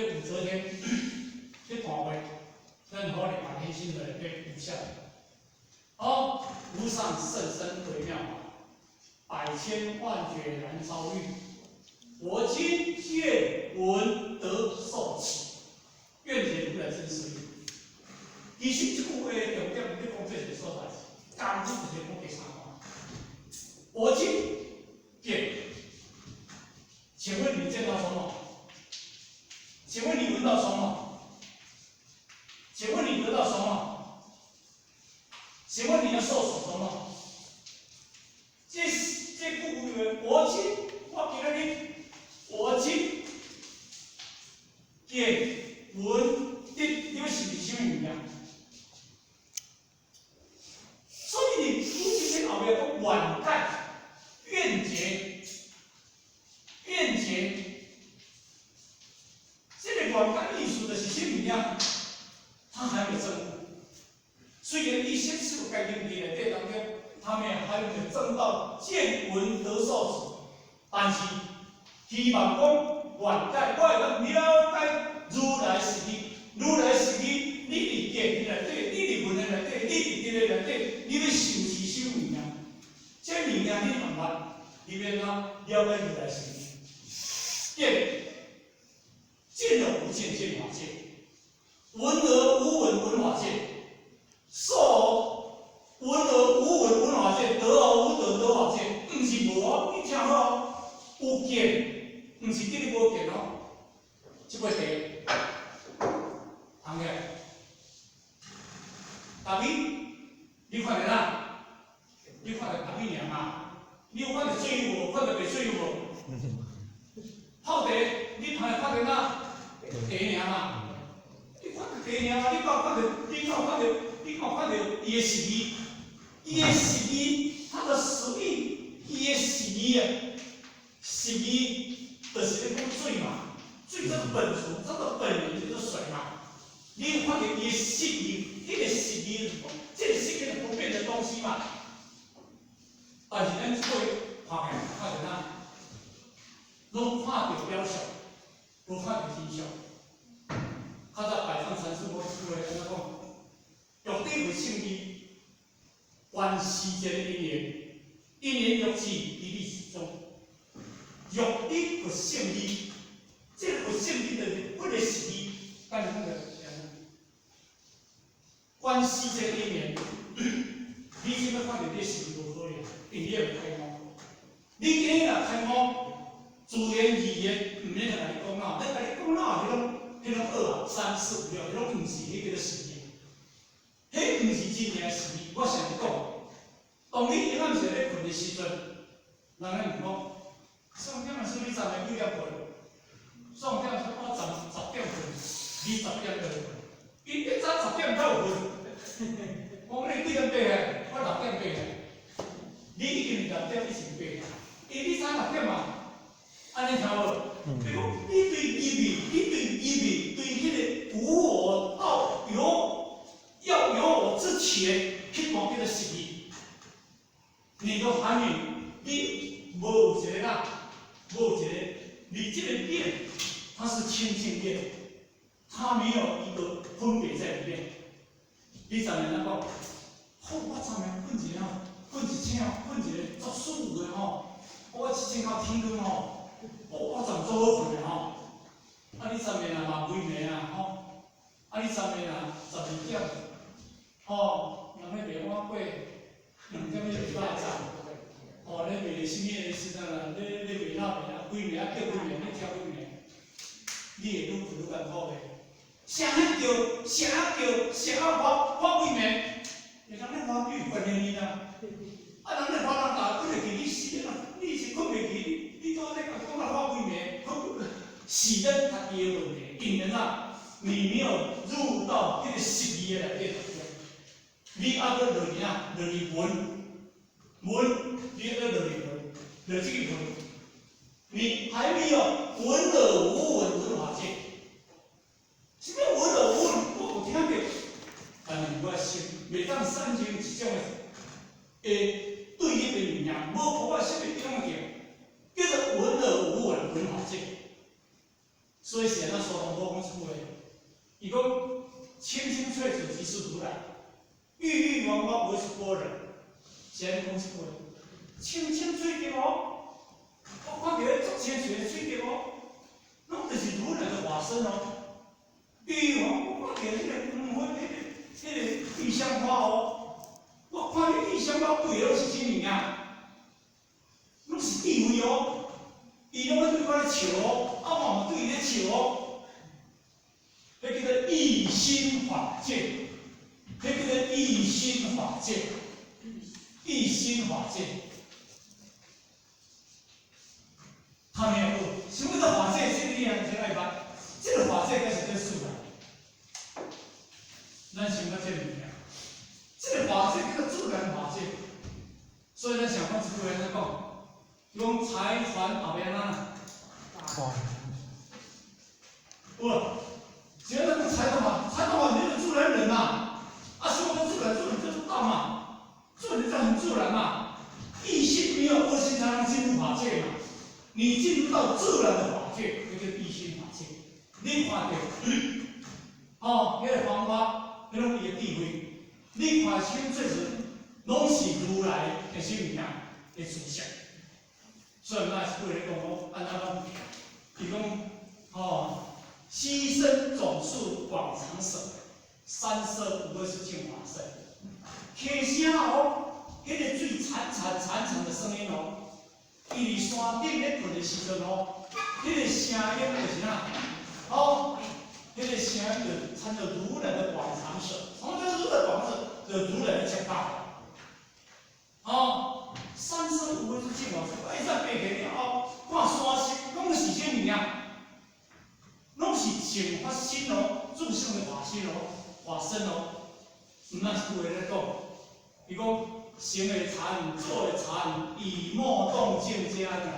武則天去大會，咱好來把天心來對有效。好，無上甚深微妙法，百千萬劫難遭遇。我今見聞得受持，願解如來真實義。其實這句話重點你講這個所在，剛好就是講第三段。我今見，請問你見到什麼？請問你聞到什麼？請問你得到什麼？請問你要受持什麼？這句話，我今我今日我今見聞得，你欲受持啥物物件？所以你你這後面講願解、願解、願解，這個願解意思就是啥物件？他還沒證悟。雖然伊先是有該境界內底當中，他們還沒有證到見聞得受持，但是希望講願解，我會當了解如來實義，如來實義，你佇見的內底，你佇聞的內底，你佇得的內底，你欲受持啥物件？這物件你慢慢，你欲按怎了解如來實義？見，見而不見，見法界；聞而無聞，聞法界；受聞而無聞，聞法界；得而無得，得法界。毋是無哦，你聽好哦，有見，毋是等於無見哦。這杯茶，烘起來，咖啡，你看著哪？你看著咖啡爾嘛？你有看著水無？看著白水無？泡茶，你看看著哪？茶爾嘛？你看著茶爾嘛？你敢有看著？你敢有看著？你敢有看著伊的實義？伊的實義，它的實義，伊的實義啊，實義就是咧講水嘛，水這個本質，這個本源就是水嘛。你有看著伊的實義，彼個實義是什麼？這個實義是不變的東西嘛。但是咱這個看起來看著哪？攏看著表象，無看著真相。較早百丈禪師無一句話按怎講？欲得佛聖義，觀時節的因緣，因緣若起，於理之中。欲得佛聖義，這個佛聖義就是佛的實義，咱講著是按怎？觀時節的因緣，你這擺看著你的實義無可能，因為你會開悟。你今日若開悟，自然而然毋免共你講哪，咧共你講哪，彼種二啊三四五六，彼種毋是彼叫做實義，彼毋是真正的實義。我成日講，當你永暗時咧睏的時陣，人咧問講，宋點老師你昨暝幾點睏？宋點說我十點睏，20點就睏。伊一早十點才有睏。我講你幾點爬來？我6點爬來。你已經六點以前爬來，伊你早六點嘛？按呢聽無？你講你對入去，你對入去，對彼個無我到有，要有我之前，彼段叫做實義。你都還沒，你無有一個啦，無有一個，你這個念，它是清淨念，它沒有一個分別在裡面。你昨暝按怎講？好，我昨暝睏一個吼，睏一醒，睏一個足舒服的吼，我一醒到天光吼，我昨暝足好睏的吼。啊，你昨暝若嘛微眠啊吼，啊，你昨暝若12點，吼，人咧賣碗粿，2點咧賣肉粽，吼，咧賣啥物的時陣啊，咧賣哪賣啊？幾暝啊叫幾暝，你聽幾暝？你會愈睏愈艱苦袂？啥叫啥叫啥發發微眠？人咧發你有關係呢啦？啊，人咧發人大，睏會記你死啊！你是睏袂去，你拄仔咧講啊發微眠，是咱家己的問題，因為啊，你沒有入到彼個實義的內底，你猶閣落去啊，落去聞，聞，你猶閣落去聞，落這個聞，你還沒有聞而無聞，聞法界。啥物聞而無聞？我有聽著，但是我心袂當產生一種的對立的物件，無破我心的這種境，叫做聞而無聞，聞法界。所以是按怎算？蘇東坡講一句話，伊講清清翠水即是如來，鬱鬱汪汪唯是般若。是按呢講這句話，清清翠竹哦，我看著彼足清水的翠竹哦，攏就是如來的化身哦。鬱鬱汪，我看著彼個黃花，彼個玉香花哦，我看彼玉香花規个攏是啥物件？攏是智慧哦，伊攏咧對我咧笑哦，啊我嘛對伊咧笑哦。彼叫做一心法界，彼叫做一心法界，一心法界。他沒有惡，什麼叫法界？這個你也先愛捌，這個法界才是最自然。咱想到這個物件，這個法界叫做自然法界，所以咱想講一句話按怎講？講財團後邊啊？有啊，只要那個財團嘛，財團嘛，你是自然人嘛，啊，什麼叫自然？自然就是道嘛，自然就很自然嘛。一心沒有惡心，才能進入法界嘛。你進入到自然的法界，那叫一心法界。你看著，哦，彼個黃花，彼攏伊的智慧。你看清這是，攏是如來的啥物件的思想。所以咱是咧講講，按怎講？伊講，哦，悉身總是廣長舌，三色無二是淨化身。溪聲哦，彼個水潺潺潺潺的聲音哦，伊佇山頂咧睏的時陣哦，彼個聲音就是啥？哦，彼個聲音就參像如來的廣長舌。什麼叫如來廣長舌？就如來的講大話。哦，三色無二是淨化身。哎，這爬起了後，看山色，攏是啥物件？攏是淨法身哦，自性的法身哦，法身哦。毋那是句話咧講，伊講行會禪，坐會禪，語默動靜皆安然。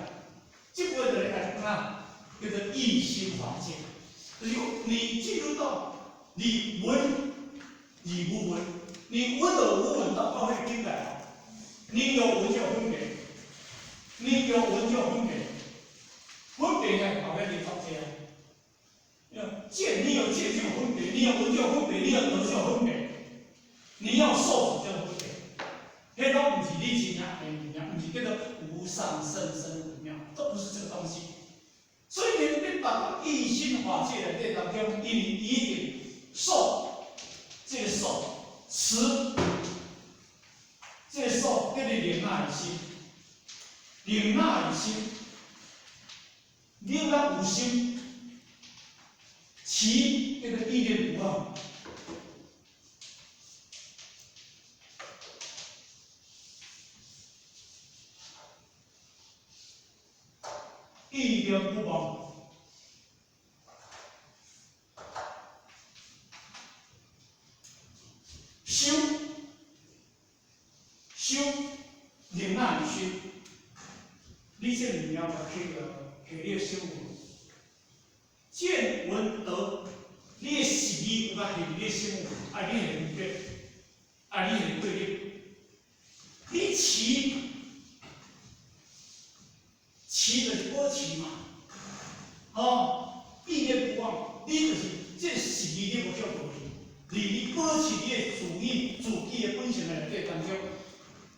這句話就咧講啊，叫做一心法界。就是講你進入到你聞，你無聞，你聞而無聞到到彼個境界哦。你有聞就有分別，你有聞就有分別，分別呢後壁你發這啊。見你有見就有分別，你有聞就有分別，你有得就有分別，你要受就有分別。彼攏毋是你真正的物件，毋是叫做無上甚深微妙，都不是這個東西。所以你達到一心法界內底當中，伊一定受，這個受持，這個受叫做忍耐心，忍耐心，忍耐有心，持叫做意念不忘。意念不忘，修修忍耐心，你這個物件就去了，去你的生活。見聞得，你的思有甲係你的生活，啊，你會分別，啊，你會對立，你持。持就是保持嘛，哦，意念不忘，你就是這個時你無去過去，你保持你的主意、自己的本性的內底當中，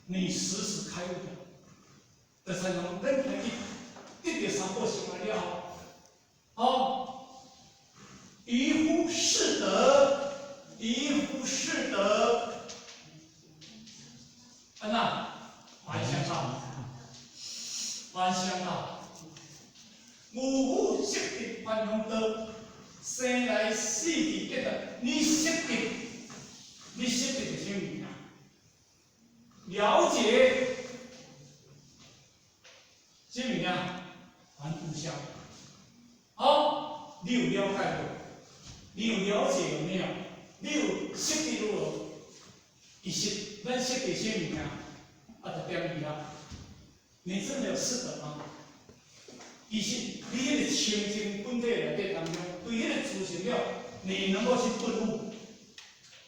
你時時開悟的，就親像咱去得著三寶心來了後，哦，愚夫識得，愚夫識得，按怎？還相道。還相道，無夫識得梵行道，生來死去結得，你識得，你識得是啥物件？了解，啥物件？還無相。好，你有了解無？你有了解有沒有？你有識得無？其實，咱識得啥物件？啊，就點伊啊。你真的有識得嗎？其實，你彼個清淨本體內底當中，對彼個自性了，你能夠去頓悟，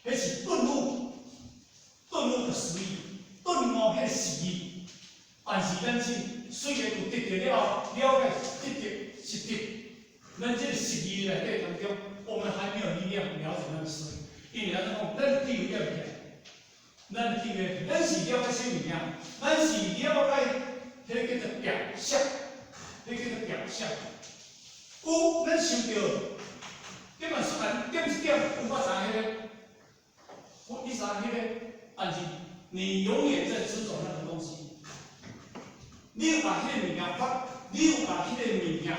彼是頓悟，頓悟的實義，頓悟彼個實義。但是咱是雖然有得著了後，了解得著是得，咱這個十二內底當中，我們還沒有力量了解咱的思維，因為咱講，咱智慧了袂起，咱智慧，咱是了解啥物件？咱是了解彼個叫做表象，彼叫做表象。有，咱想著，點嘛說來點一點有法知彼個，你知彼個，但是你永遠在執著那個東西。你有共彼个物件發，你有共彼个物件，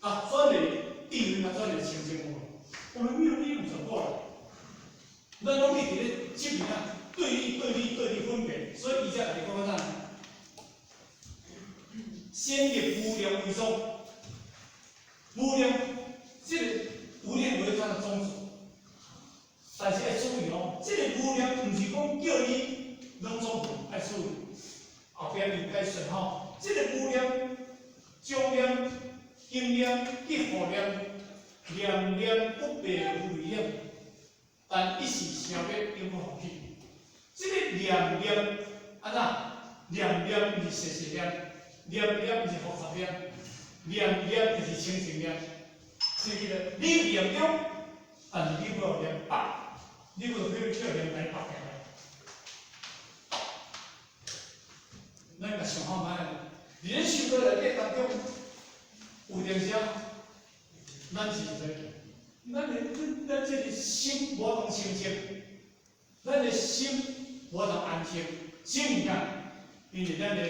啊轉來智慧，共轉來清淨無？我們沒有力量轉過來，咱攏一直咧執物件，對立、對立、對立分別，所以伊才共你講啥？先立無量為宗，無量，這個無量為它的宗旨，但是愛注意哦，這個無量毋是講叫你攏總愛注意，後壁伊解說吼，這個無量、長念、經念、及護念，念念不別無為念，但一時消滅永不復起。這個念念按怎？念念毋是細細念，念念毋是複雜念，念念就是清淨念。這個你念中，但是你無念白，你無去叫念來白起來。咱共想看覓，佇咧修道內底當中，有當時，咱是啥？咱這個心無法度清淨，咱的心無法度安靜，啥物件？因為咱的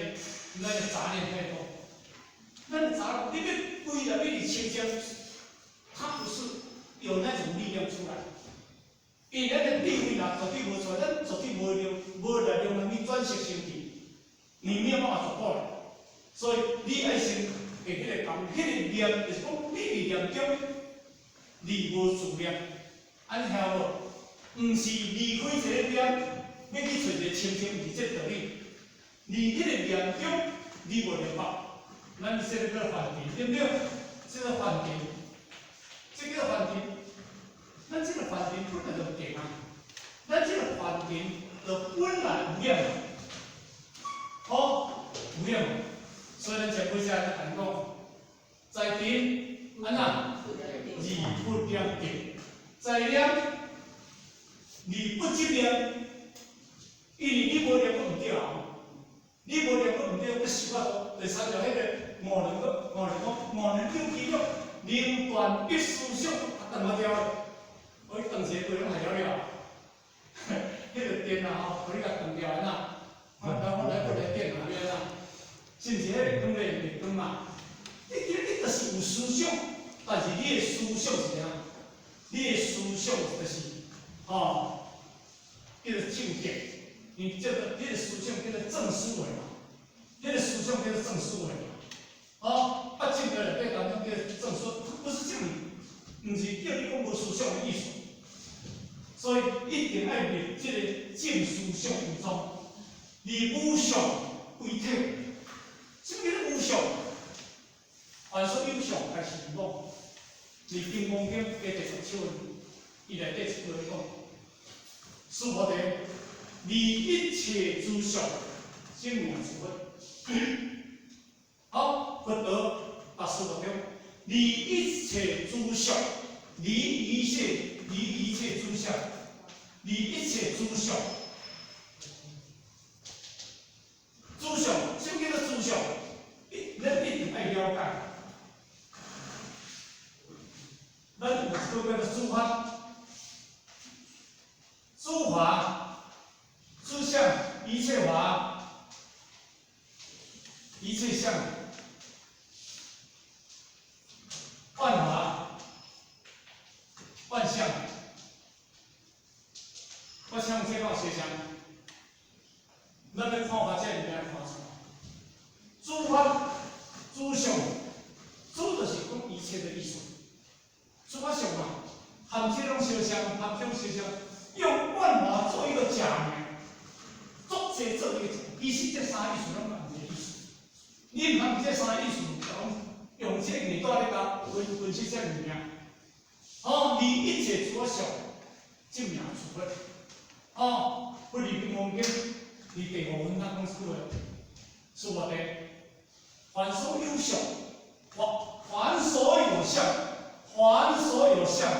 雜念太多，咱的雜念，你欲歸來欲清淨，它不是有那種力量出來。因為咱的智慧若絕對無出來，咱絕對無力量，無力量通去轉識成智，你沒有辦法轉過來。所以你愛先會彼個講，彼個念，就是講你佇念中，你無自念，按呢聽無？毋是離開一個念，欲去揣一個清淨，毋是這個道理。佇彼個念中，你無念白，咱說個叫凡塵，對毋對？這個凡塵，這叫凡塵。咱這個凡塵本來就定啊，咱這個凡塵就本來無染，好，無染。所以咱前幾只咧共講，在塵按怎？而不染淨，在念而不執念，因為你無念閣毋對啊，你無念閣毋對，閣修法度。第三條彼個五輪閣五輪講五輪六機欲，能斷彼思想，啊斷無掉。我去斷一個規攏害了了，彼個電啊吼，予你共斷掉按怎？我我來過來電啊，欲按怎？是毋是彼個光咧會光嘛？你就是有思想，但是你的思想是啥？你的思想就是，吼，叫做正見。你這個你的思想叫做正思維嘛？你的思想叫做正思維嘛？哦，啊，正覺內底當中叫正思，不是叫你，毋是叫你講無思想的意思。所以一定愛立這個正思想為宗，而無相為體。什麼叫做無相？凡所有相，皆是虛妄。佇《金剛經》第第十七文，伊內底一句話講：須菩提，離一切諸相，證名是佛。好，佛陀把須菩提講：離一切諸相，離一切，離一切諸相，離一切諸相。諸相，什麼叫做諸相？咱一定愛了解。咱有一個叫做諸法，諸法，諸相，一切法，一切相，萬法，萬象。我請問這個相像？咱欲看法，這物件看出來。諸法，諸相，諸就是講一切的意思。諸法相嘛，含這種相像，含這種相像，用萬法做一個假名，作這做一個假，其實這三個意思攏仝一個意思。你毋通這三個意思，用用這個耳朵咧共分析這物件。哦，離一切諸相，證名是佛。哦，佛佇金剛經，佇第五分他講句話，須菩提，凡所有相，凡所有相。凡所有相，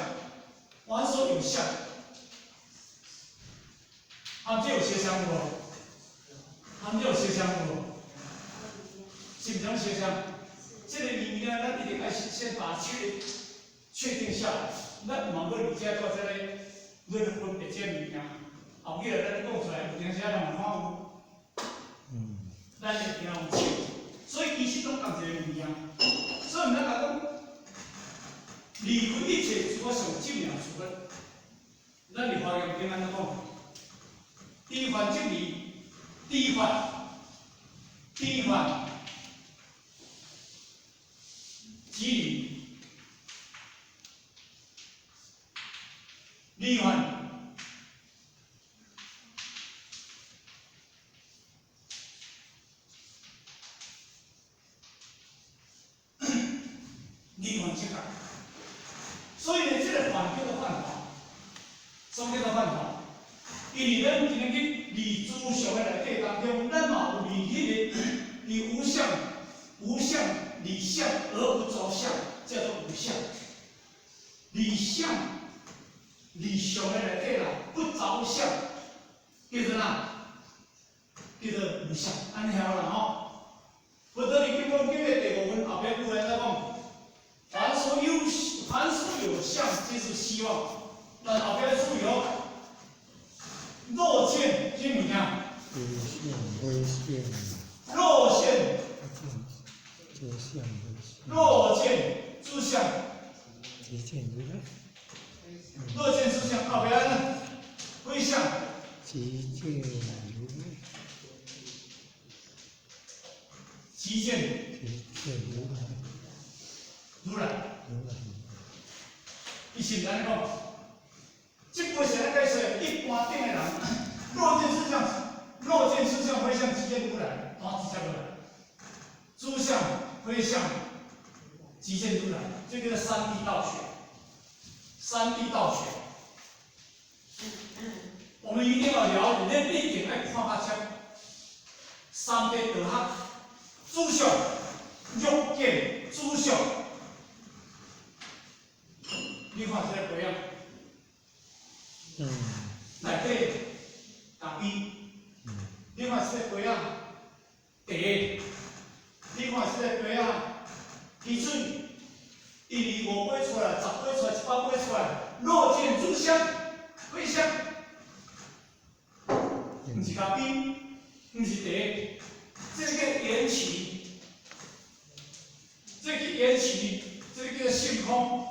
凡所有相，含這有相像無？含這有相像無？是毋是攏相像？這個物件，咱一定愛先把它確定下來，咱毋通閣佇遮做這個論分別這個物件。後尾來咱講出來，有當時仔人嘛看有，咱會驚有笑。所以其實攏仝一個物件，所以毋通共講離開一切諸我相證明出來。咱佇華嚴經按怎講？諸幻即離，諸幻，諸幻，即離，離幻。離幻即覺，所以呢，這個幻叫做幻化，什麼叫做幻化？因為咱今日去離諸相的內底當中，咱嘛有離彼個離無相、無相離相而不著相，叫做無相。離相、離相的內底啦，不著相，叫做哪？叫做無相，按呢曉啦吼。佛陀佇《金剛經》的第五分後壁句按怎講？凡所有相，皆是虛妄。但後壁注意哦，若見這物件，諸相非相，若見諸相非相，若見諸相，即見如來，若見諸相，後壁呢？非相，即見如來，即見即見如來，如來。如來，伊是毋是按呢講？這句是按呢解釋？一般頂的人，若見諸相，若見諸相非相，即見如來，啊，直接落來。諸相非相，即見如來，這叫做三諦道學。三諦道學，我們一定要了解，你一定愛看較清。三諦道學，諸相，若見諸相。你看這個杯仔，內底咖啡。你看這個杯仔，茶。你看這個杯仔，汽水。一、二、五杯出來，10杯出來，100杯出來，若見諸相，非相，毋是咖啡，毋是茶，這個叫緣起，這個叫緣起，這個叫性空。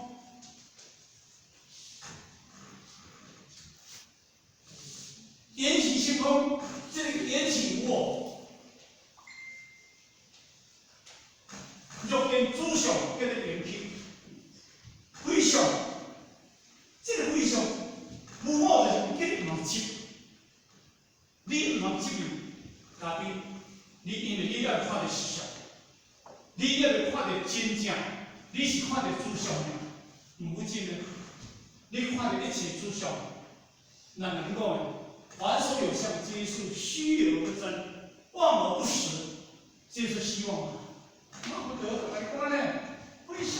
緣起性空，這個緣起無我。若見諸相，叫做緣起。非相，這個非相，無我就是你毋通執，你毋通執入咖啡，你因為你猶未看著實相，你猶未看著真正，你是看著諸相爾，毋是真的。你看著一切諸相，咱人講的，凡所有相，皆是虛而不真，妄而不實，這是虛妄嘛。那不得來講呢？非相。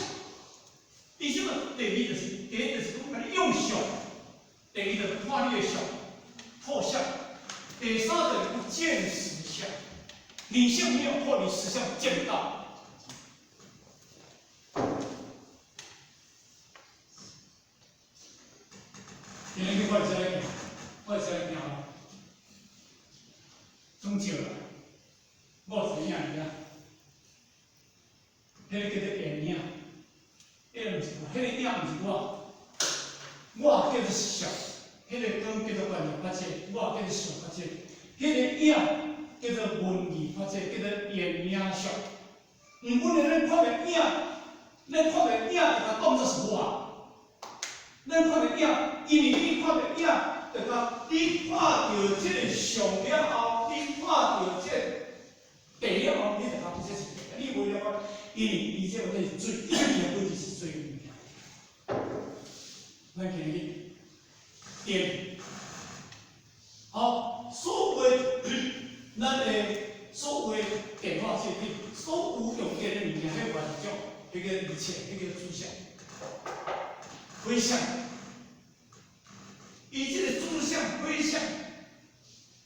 伊什麼？第二就是，第一就是講，共你用相；第二就是看你的相，破相；第三就是不見實相。你相沒有破，你實相見不到。今日我會使來行，我會使來行，總照啦，我有一個影爾，彼個叫做電影。彼個毋是我，彼個影毋是我，我叫做相，彼個光叫做觀音法界，我叫做相法界，彼個影叫做文字法界，叫做電影相。毋阮咧看著影，咱看著影就共當作是我。咱看著影，因為你看著影，就共你看著這個相了後，你看著這個地了後，你就共這是你無了解，因為伊這個是水，伊的本質是水的物件。咱今日電，好，所有咱的所有電話設備，所有用電的物件，彼原種，彼個一切，彼個諸相。回向，伊這个諸相回向，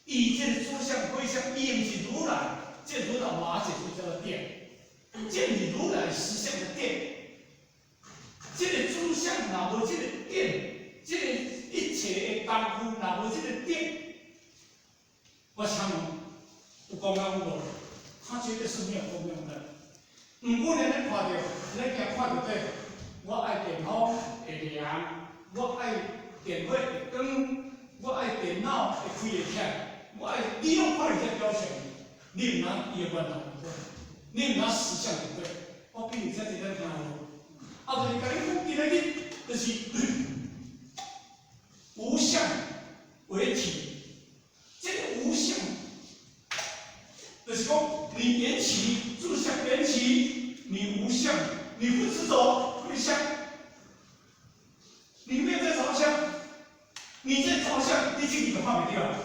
伊這個諸相回向，伊毋是如來，這如來瓦解就叫做殿，這毋是如來實相的殿。這個諸相若無這個殿，這個一切的功夫若無這個殿，我請問有功用無？它絕對是沒有功用的。毋過呢，咱看著，咱驚看著這，我愛電風會涼，我愛電火會光，我愛電腦會開會起來，我愛你攏看著這表象，你毋知伊的源頭佇佗，你毋知實相佇佗。我比如這一咱聽無？啊，就是共你講，今仔日就是無相為體，這個無相，就是講你緣起諸相緣起，你無相，你不執著回向，你沒有在著相，你在著相，你這個就看袂著啊，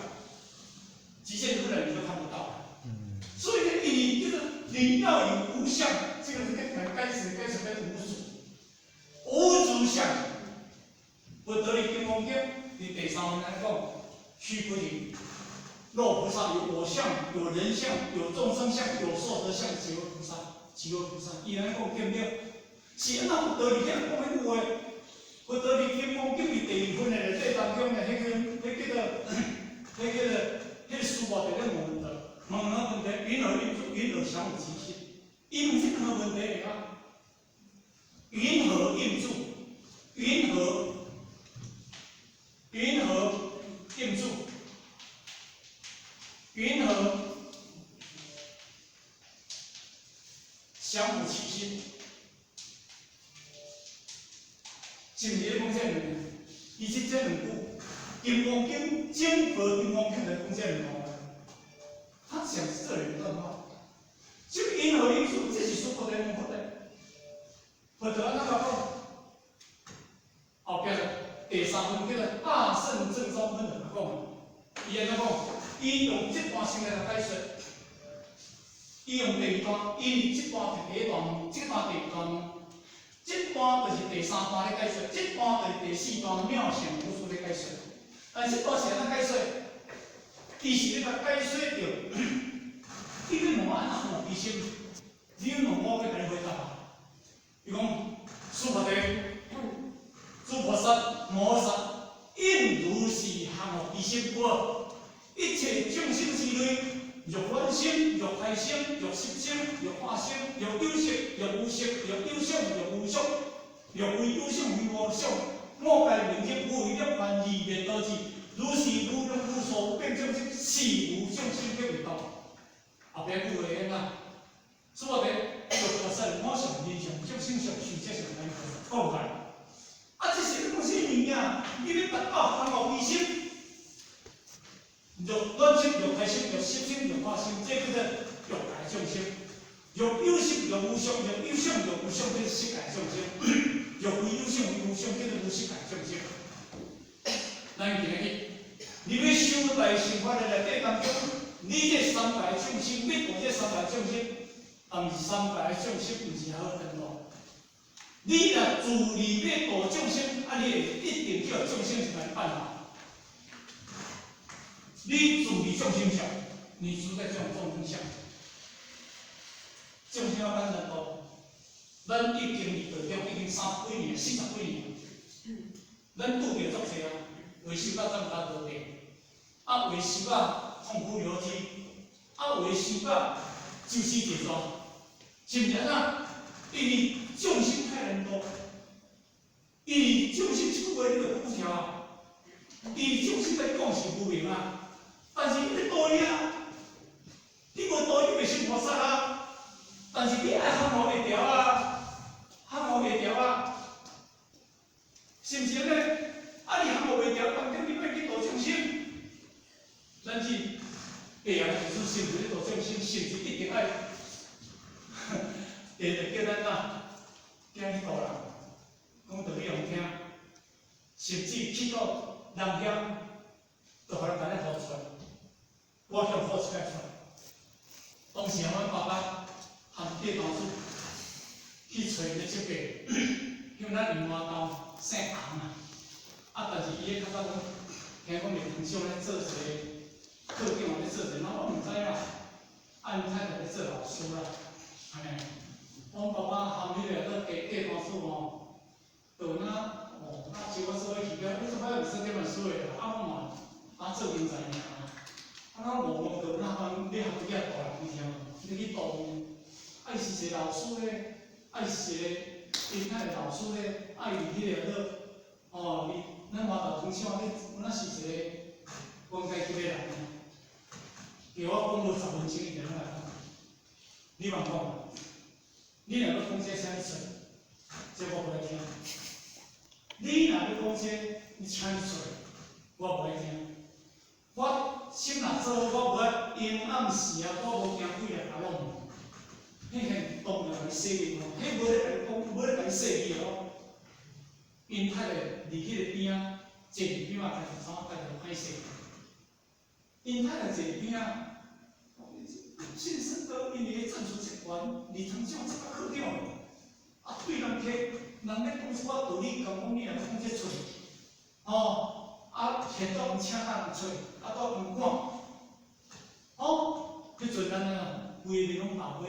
極限如來你都看不到。所以呢，你就是你要以無相，這個是跟該死該死跟無主，無主相。佛陀佇《金剛經》佇第三分來講，須菩提，若菩薩有我相、有人相、有眾生相、有壽者相，即為菩薩，即為菩薩。伊按呢講對毋對？是按怎佛陀佇遐講彼句話？佛陀佇《金剛經》佇第二分的內底當中呢，彼個、彼叫做、彼叫做、彼個須菩提咧問問題，問兩個問題，云何應住？云何降伏其心？伊問這兩個問題啊，云何應住？云何？云何應住？云何降伏其心？是毋是咧講這兩句？伊這這兩句，《金剛經》整部《金剛經》來講這兩句話。他講這兩段話，這個云何應住？這是須菩提問佛的。佛陀按怎講？後壁第三分叫做大乘正宗分就講，伊按怎講？伊用這段先來解說。伊用第二段，因為這段是第一段，這段第二段，這段就是第三段咧解說，這段就是第四段妙善無事咧解說。但這段是按怎解說？伊是咧共解說著，你欲問我按怎降伏其心？你欲問我，我欲共你回答。伊講，須菩提，諸菩薩摩訶薩，應如是降伏其心不？一切眾生之類，若阮心，若開心，若色心，若法心，若有色，若無色，若有相，若無相，若為有相，為無相，我皆明鏡，無為涅槃，二滅道智，如是無量無數無邊眾生，是無眾生得為道。後壁句話按怎？須菩提，若菩薩摩訶人相、眾生相、壽者相，來講來。啊，這是咧講啥物件？你欲達到降伏其心？若阮心，若開心，若色心，若法心，這叫做欲界眾生；若有色，若無相，若有相，若無相，叫做色界眾生；若非有相，非無相，叫做無色界眾生。咱今日，你欲修大乘法的內底當中，你這三界眾生，欲度這三界眾生，但是三界眾生毋是遐好顛倒。你若自利欲度眾生，啊，你會一定叫眾生是共你放下。你住佇眾生相，你住在這種眾生相，眾生要簡單度，咱已經佇道中已經30幾年、40幾年，咱拄著足濟啊，有的受甲暫甲無定，啊有的受甲痛苦流涕，啊有的受甲周死地煞，是毋是按怎？因為眾生太難度，因為眾生一句話你就講不條啊，因為眾生來講是無明啊。但是你欲度伊啊，你無度伊袂成菩薩啊。但是你愛降伏會牢啊，降伏會牢啊，是毋是按呢？啊，你降伏袂牢，當中你欲去度眾生，咱這下人就是是毋是咧度眾生？是毋是一定愛？定定叫咱哪，驚去度人，講道理予人聽，甚至去到人遐，就予人共你呼出來。我向呼出來出來。當時阮爸爸含弟大子去揣伊的叔伯，向咱楊外兜。姓洪啊。啊，但是伊咧較早講，聽講袂通少咧做一個課長，咧做一個，我毋知啦。啊，𪜶太太咧做老師啦，按呢。阮爸爸含彼個做隔隔大厝吼，就那哦，那招我做伙去了，你做擺袂使這麼說的啦，啊我嘛啊做人才爾啊，啊咱無無就那番你含囝大人聽，你去當，啊伊是一個老師咧，啊伊是一個𪜶太太老師咧，啊伊伫彼個做，哦，伊咱麻豆分廠咧，那是一個官階級的人，叫我講無10分鐘，伊就攏來講，你茫講。你若欲講這，請你出，這我無愛聽。你若欲講這，你請你出，我無愛聽。我心若做好，我無愛陰暗時啊，我無驚鬼來共我問。彼現當然共你洗面吼，彼無咧共你講，無咧共你說理哦。𪜶太太佇彼個邊仔，坐佇邊仔，開始怎開始歹勢。𪜶太太坐佇邊仔。先生都因為政治習慣，離堂長這個科長，啊對人客，人咧講一寡道理，講講你若講這出，吼，啊現在毋請人出，啊都毋管，吼，彼陣咱啊，規面攏白花呢，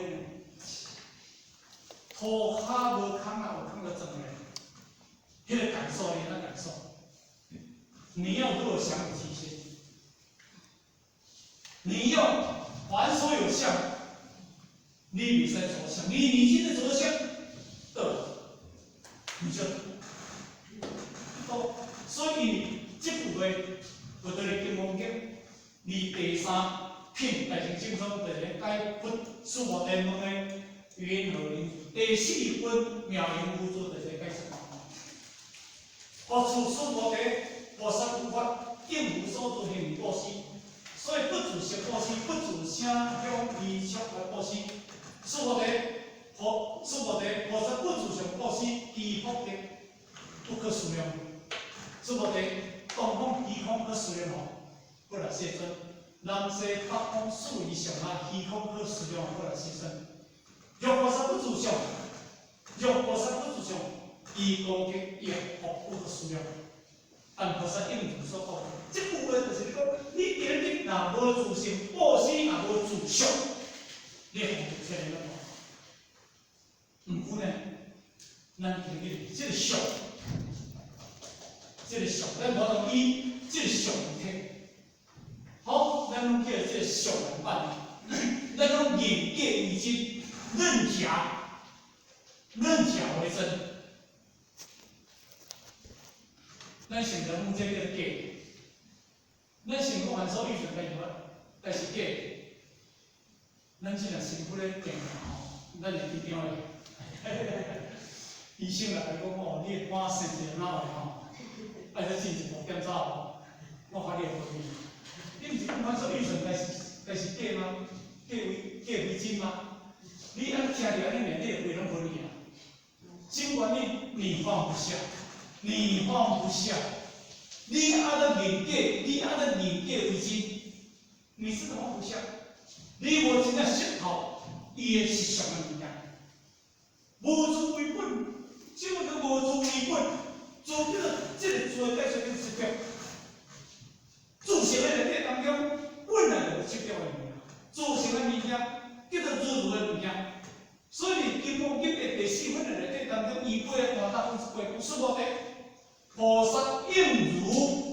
塗跤無空啊，有空就轉來，彼個感受你按怎感受？你要如何想有其心？你要。凡所有相，你袂使著相，你今天著相，對，你就，所以這句話，佛佇咧《金剛經》離第三品大乘正宗，就是解佛須菩提問的云何名？第四分妙用無住，就是解釋。佛處須菩提，菩薩有法，應無所住行布施。所以不住色布施，不住聲香味觸來布施。須菩提，佛須菩提，菩薩不住相布施，其福德不可思量。須菩提，東方虛空可思量無？不來世尊。南西北方四夷上下虛空可思量無？不來世尊。若菩薩不住相，若菩薩不住相，伊功德亦復不可思量。但菩薩應如所講，這句話就是講，你今日若無自性布施，也無自相，你會福德怎樣？毋過呢，咱今日這個相，這個相，咱無通以這個相為體。好，咱攏叫這個相來辦，咱攏認假為真，認假，認假為真。咱想講這叫假，咱想講凡所有相，但是假。咱這若辛苦咧定吼，咱會緊張咧。醫生來講哦，你的肝生一個腦的吼，愛去進一步檢查吼，我看你會無去。你毋是講凡所有相，但是假嗎？假為真嗎？你按呢聽著按呢爾，你的話攏無去啊。盡管你放不下，你放不下，你按呢認假，你按呢認假為真，你是怎麼放不下？你無真正識透伊的實相的物件，無自為本，這個叫無自為本，自叫做這個自的解說叫執著，自性的內底當中本來就無執著的物件，自性的物件叫做如如的物件，所以《金剛經》的第四分的內底當中，伊尾大大講一句，講須菩提，菩薩應如。